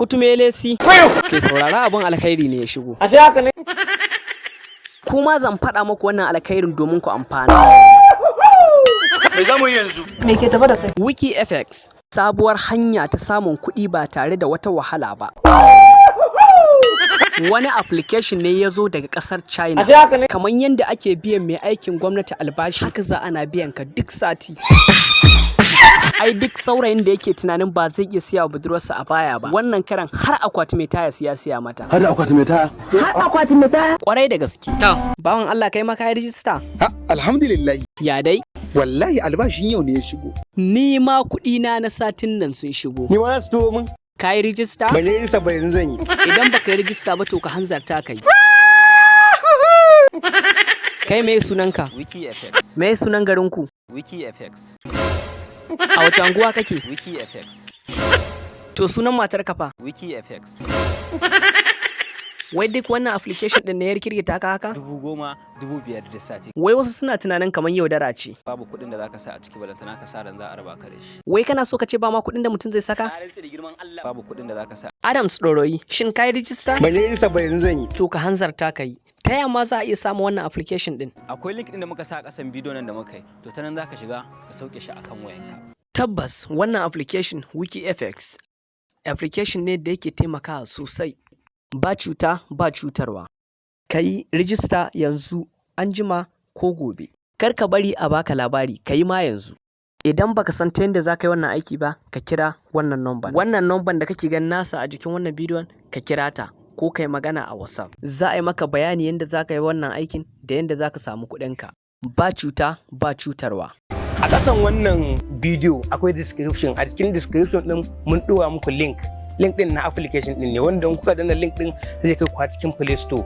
Kutumelesi. Ke saurara, abin alkhairi ne ya shigo. Ashe haka ne? Kuma zan faɗa muku wannan alkhairin domin ku amfana. Me za mu yi yanzu? Me ke tafe da kai? WikiFX, sabuwar hanya ta samun kuɗi ba tare da wata wahala ba. Wani application ne ya zo daga ƙasar China. Ashe haka ne? Kamar yadda ake biyan mai aikin gwamnati albashi, haka za ana biyan ka duk sati. Ai duk saurayin da yake tunanin ba zai iya siya wa budurwarsa abaya ba, wannan karan har akwati mai taya ya siya mata. Har da akwati mai taya? Har akwati mai taya? Kwarai da gaske. Bawan Allah, kai ma ka yi rijista? Ha, alhamdulillah. Ya dai? Wallahi albashin yau ne ya shigo. Ni ma kuɗi na na satin nan sun shigo. Ni ma za su turo min. Ka yi rijista? Ban yi rijista ba, yanzu zan yi. Idan baka yi rijista ba, to ka hanzarta ka yi. Kai, me sunanka? WikiFX. Me sunan garinku? WikiFX. A wace anguwa kake? WikiFX. To, sunan matar ka fa? WikiFX. Wai duk wannan application din ne ya rikirkita ka haka? 10,000, 5,000 da sati. Wai wasu suna tunanin kamar yaudara ce. Babu kuɗin da zaka sa a ciki, balantana ka sa ran za a raba ka da shi. Wai kana so ka ce ba ma kuɗin da mutum zai saka? Babu kuɗin da zaka sa. Adams Ɗoroyi, shin ka yi rijista? Ban yi rijista ba, yanzu zan yi. To, ka hanzarta ka yi. Ta yaya ma za a iya samun wannan application din? Akwai link ɗin da muka sa a ƙasan bidiyon nan da muka yi. To, ta nan zaka shiga ka sauke shi akan wayanka. Tabbas wannan application WikiFX application ne da yake taimakawa sosai. Ba cuta ba cutarwa. Ka yi rijista yanzu, anjima ko gobe. Kar ka bari a baka labari, ka yi ma yanzu. Idan baka san ta yadda za ka yi wannan aiki ba, ka kira wannan number. Wannan number da kake ganin nasa a jikin wannan bidiyon, ka kira ta ko kai magana a WhatsApp. Za a yi maka bayani yadda za ka yi wannan aikin da yadda za ka samu kuɗinka. Ba cuta ba cutarwa. A ƙasan wannan bidiyo akwai description. A cikin description ɗin mun ɗora muku link. Link ɗin na application ɗin ne, wanda in kuka danna link ɗin zai kai ku a cikin Play Store.